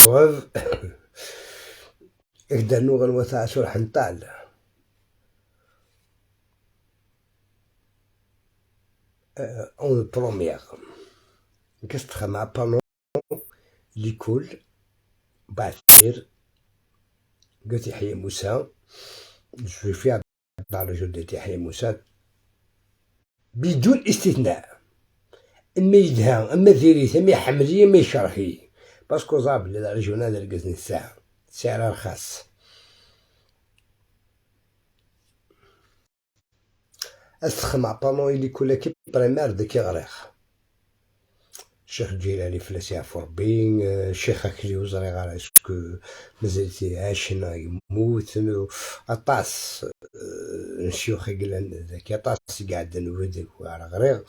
صواب إقدر نوغل وثاع حنطال en première كستخدم pendant l'école بعثير قلت يحيى موسى je suis fier dans le jeu de يحيى موسى بدون استثناء اما يدها اما ذيريث اما حملية اما يشرحي parce que زاب la régionale ركزني الساعة سعرها رخاص. استخمع pendant l'école كي primaire ديك غريق الشيخ الجيلاني فلاس يعفو ربي، الشيخ أكلي وزري غير est-ce que مازال عايش يموت أطاس الشيوخ قلن ذاك أطاس قاعد نودك على غريق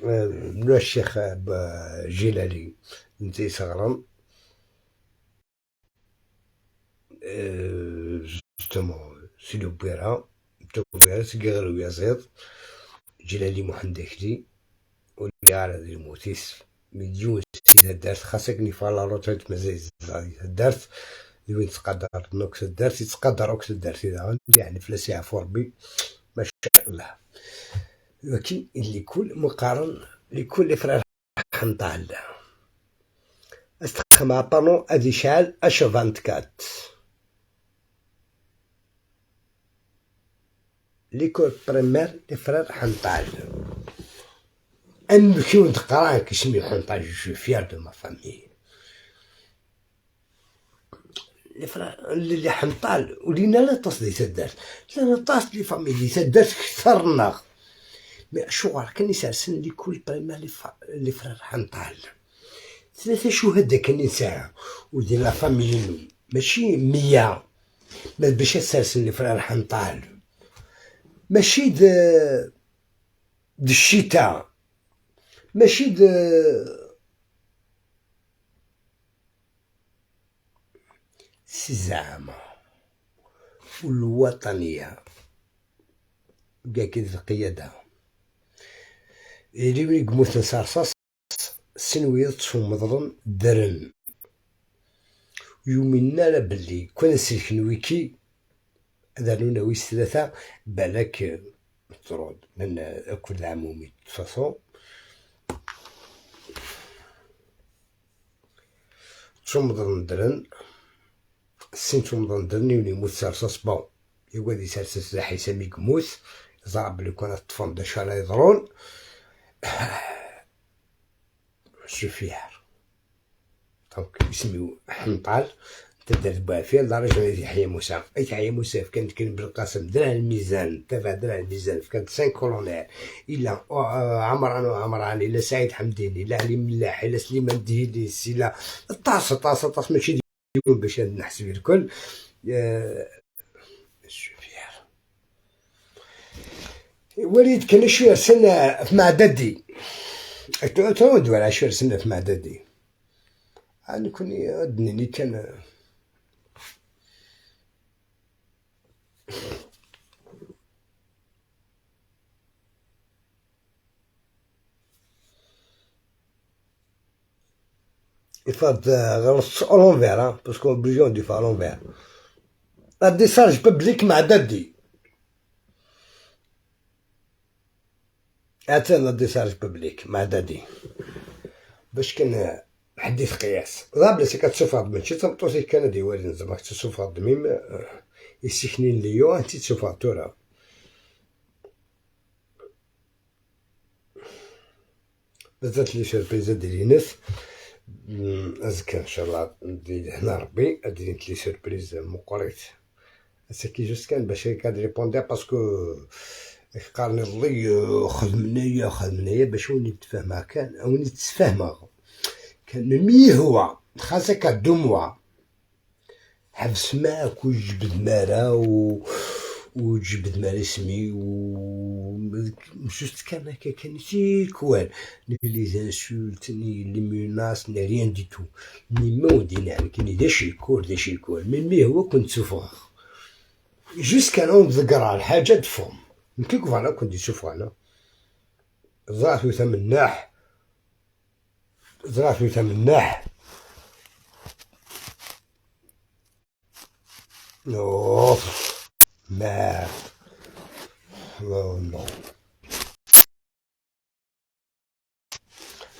من الشيخ جيلاني نتي صغرا justement سيدو بيرا بيرا سكي ويزيد جيلاني محمد أكلي واللي على ذي الموتيس مليون سيدة دارت خاصك ني la retraite مازال دارت وين تقدر نوكس دارت يتقدر اوكس دارت إذا يعني فلاس يعفو ربي ما شاء الله. لكن اللي كل مقارن لكل frères حنطال استخدم panneau ادي شعل H 24 l'école primaire les frères حنطال أم كي تقرا كيسمي حنطال je suis fier de ma famille les frères اللي حنطال ولينا لا تصدي تدارت لا طاس les familles تدارت كثرنا mais شغل كان يسرسن l'école primaire les frères حنطال ثلاثة شهداء كان يسعى ودي la famille ماشي 100 ما باش يسرسن les frères حنطال ماشي د الشتاء ماشي د سي زعما والوطنية كاع كي القيادة اللي وين يموت رصاص سنوية تصوم درن يومنا لا بلي كون سلكن ويكي هذا نونا ويس ثلاثة بالك ترود من كل العمومي façon تصوم درن سين تصوم درن يولي يموت رصاص bon يقعد يسرسس حيسامي يموت زرب بلي كون طفن داش على يضرون je suis fier donc يسميو حنطال تدار بوافير لدرجة يحيى موسى يحيى موسى كانت كان بالقاسم درع الميزان تبع درع الميزان كانت cinq colonels إلا عمران وعمران إلا سعيد حمديني إلا علي ملاح إلا سليمان دهيليس إلا طاس طاس طاس ماشي ديون باش نحسب الكل. je suis fier وليد كان شوية سنة في معددي تعود ولا شوية سنة في معددي أنا كوني أدني كان يفرض غلط à l'envers parce que obligé de faire à l'envers la décharge publique مع دادي عطينا la décharge publique مع دادي باش كان حديث قياس لا بلاصه كتسوفر ماشي تمطوسي كندي والي زعما كتسوفر même يسكنين ليو انت تسوفر تورا بزاف les surprises ديال ناس ازكى ان شاء الله ندير هنا ربي ادير les surprises مقريت سكي juste كان باش كاد répondre parce que قارني الله خدمنايا خدمنايا باش وني نتفاهم كان وني تفاهم كان mais هو خاصك 2 mois حبس معاك وجبد مارا وجبد مارا اسمي و juste كان هكا كان شي كوال ni les insultes ni les menaces ni rien du tout ni مودي نعم كاين دا شيكور دا شيكور mais هو كنت سوفغ juste كان نذكر الحاجة تفهم كي voilà كنت يشوف انا زرعت وثم الناح زرعت وثم الناح اوف ما نو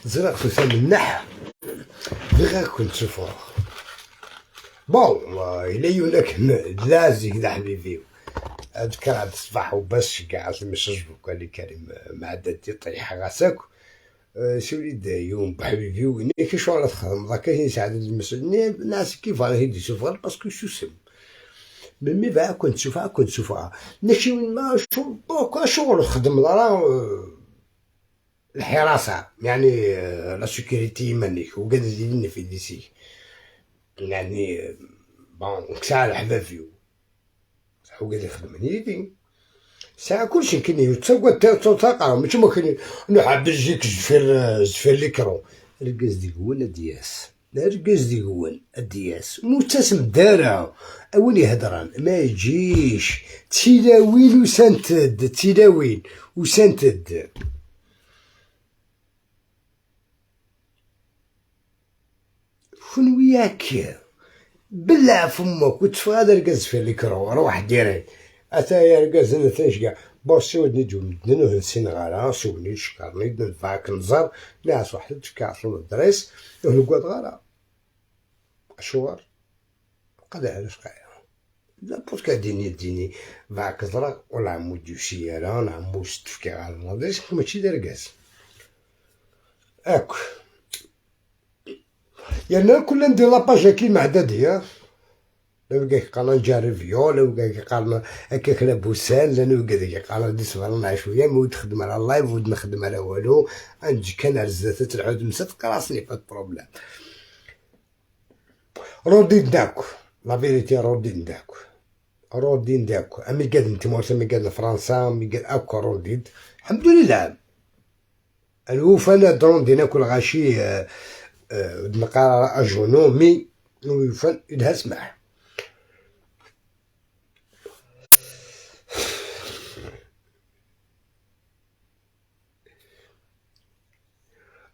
زرق في النح غير كنت شوفوه. بون إلا يونك لازم كدا حبيبي هاد عاد الصباح وباش كاع المسج قال لي كريم مع داتي طيح راسك سولي يوم بحبيبي وين كي شغل تخدم ذاك يساعد المسج الناس كيف راه يدي يشوف باسكو شو مي بقى كنت شوفها ماشي ما شو شغل خدم راه الحراسة يعني la sécurité مانيك وقاد يديرني في ديسي يعني bon كساع الحباب وقال يخدم يدي ساعة كلشي كاين يتسوى تلقى ماشي ما كاين نحب نجيك زفير l'écran ركز ديك هو دياس ركز ديك هو دياس متسم دارا اولي هدران ما يجيش تيلاويل وسنتد تيلاويل وسنتد شنو وياك بلع فمك وتفغ هذا ركز في l'écran روح direct اتا يا ركز انا تنشكا bon سيود نجو مدن نسين غارا سوني شكرني ندفعك نزار ناس واحد تكاثر الدريس ونقعد غارا شوار قد علاش قاع لا بوسكا ديني ديني فاك زرا ولا عمو دوسيارا ولا عمو ستفكي على l'adresse ماشي داركاز اك يعني كل ندير la page كي معددية لو كاك قال نجرب فيو لو كاك قال هكاك لا بوسان لانو كاك قال دي صبر شوية ما تخدم على ال live ود نخدم على والو نجي كان على الزات العود مسات راسني pas problème رودي داك la vérité رودي داك رودي داك امي قاد نتمورس امي قاد فرنسا امي قاد اكو روديد الحمد لله الوفا دروندي ناكل غاشي نقرا اجونو مي ويفن إلها سمح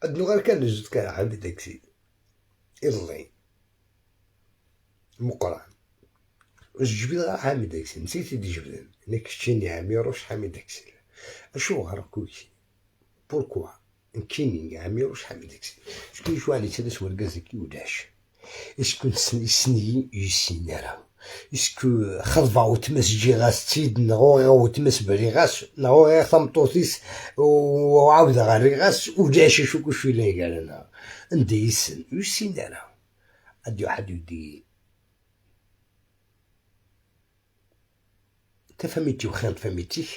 أدنو غير كان جوج كان عندي تاكسي إلي مقران جبد غير حامي تاكسي نسيت دي جبدان أنا كشتيني عمي روش حامي تاكسي أشو غير كوكي بوركوا كيني عمي روش حامي تاكسي شكون شو علي تلاس ورقازكي ولاش اسكو يسني يسينارا اسكو خضبا وتمس غاس تيد نغو وتمس بري غاس نغو غير ثمطوطيس وعاود غاري غاس ولاش شو كلشي لا قال انا ندي يسن يسينارا عندي واحد يدي تفهميتي وخان تفهميتي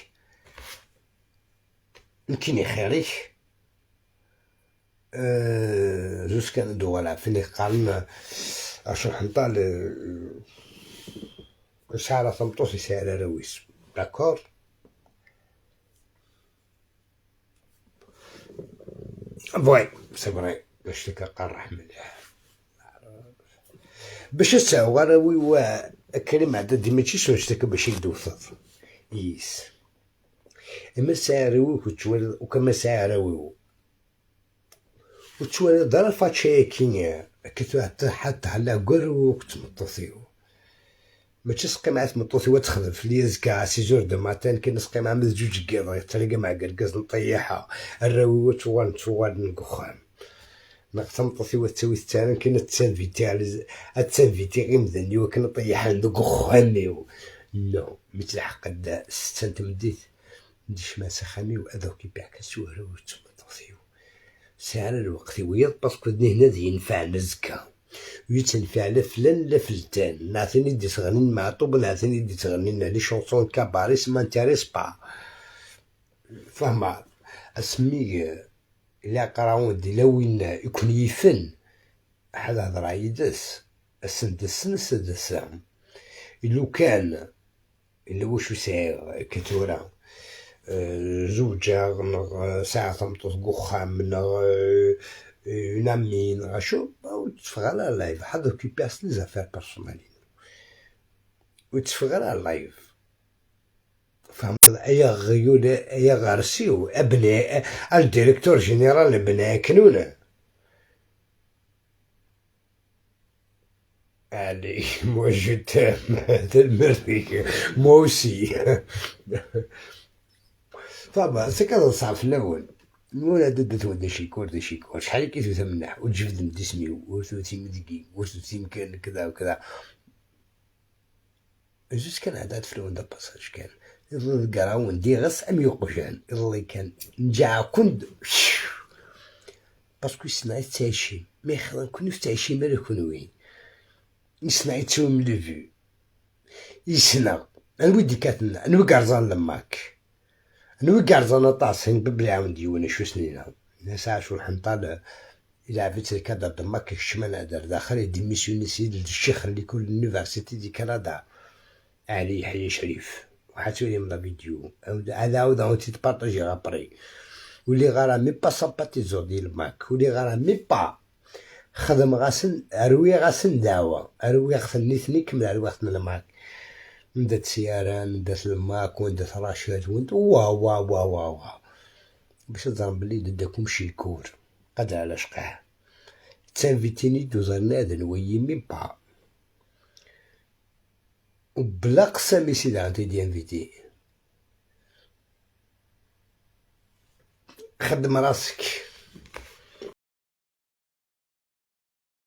يمكن خيريك جوج كان دولا فين قال اشو حنطال ساعة ثمطوس ساعة رويس d'accord oui c'est vrai باش تلقى مليح باش تساو غير وي كريم عدد ماشي شنو شتك باش يدوث يس اما ساعة وتولد وكما ساعة وتولد دار فاتشي كينيا كتو حتى على قر وقت مطوثيو ماشي سقي مع تمطوثيو تخدم في ليزكا سيزور دو ماتان كي نسقي مع جوج كيض تلقى مع قرقاز نطيحها الراوي توال توال نقخام نقتمطوثيو تسوي التاني كي نتسانفيتي على تسانفيتي غير مذني وكي نطيحها نقخاميو نو مثل حق ستة تمديت نديش ما سخامي وأذوك يبيع كسوهر وتمطوثيو سعر الوقت ويض باسكو هنا ذي ينفع نزكا ويتنفع لا فلان لا فلتان نعطيني دي تغنين مع طوب نعطيني دي تغنين لي شونسون كاباريس مانتيريس با فهمة اسمي إلا قراون دي لوين يكون يفن هذا هضر يدس السندس سندس لو كان إلا واش سعر كتورا زوجة ساعة تمطوط قخام une amie شو وتفغ على live حد occupé les affaires personnelles وتفغ على live فهمت ايا غيول ايا غارسيو ابني ال directeur général بني كنونه Allez, moi je t'aime, تنمرتي moi aussi. طبعا سكر صعب في الاول نقول هذا دات شيكور دا شيكور شحال كي تمنح وتجبد من ديسمي وثوثي مدقي وثوثي مكان كذا وكذا جوج كان عداد في الأول دا باساج كان يظل دي غس أم يقجان اللي كان نجا كند باسكو يسمع تعيشي مي خلا كون تعيشي مالك وين يسمع يتسوم لو فيو يسنا أنوي ديكاتنا أنوي قرزان لماك أنوي قرزان طاسين ببلي عاود ديونا شو سنينا ناس عاشو الحنطال إلى عرفت الكادر دماك الشمال دار داخل ديميسيوني سيد الشيخ اللي كل يونيفرسيتي دي كندا علي يحيى شريف وحاتولي من لا فيديو هذا عاود عاود تبارطاجي ابري واللي غارا مي با سامباتيزور ديال الماك واللي غارا مي با خدم غاسن اروي غاسن دعوة اروي غسن نيثني كمل اروي غسن الماك من دات سيارة من دات الماك وين دات راشد وين وا وا وا وا وا باش تزرم بلي داكم شيكور قادر على شقاه تانفيتيني دوزرنا نويي مي با وبلا قسم سيدي عندي دي انفيتي خدم راسك.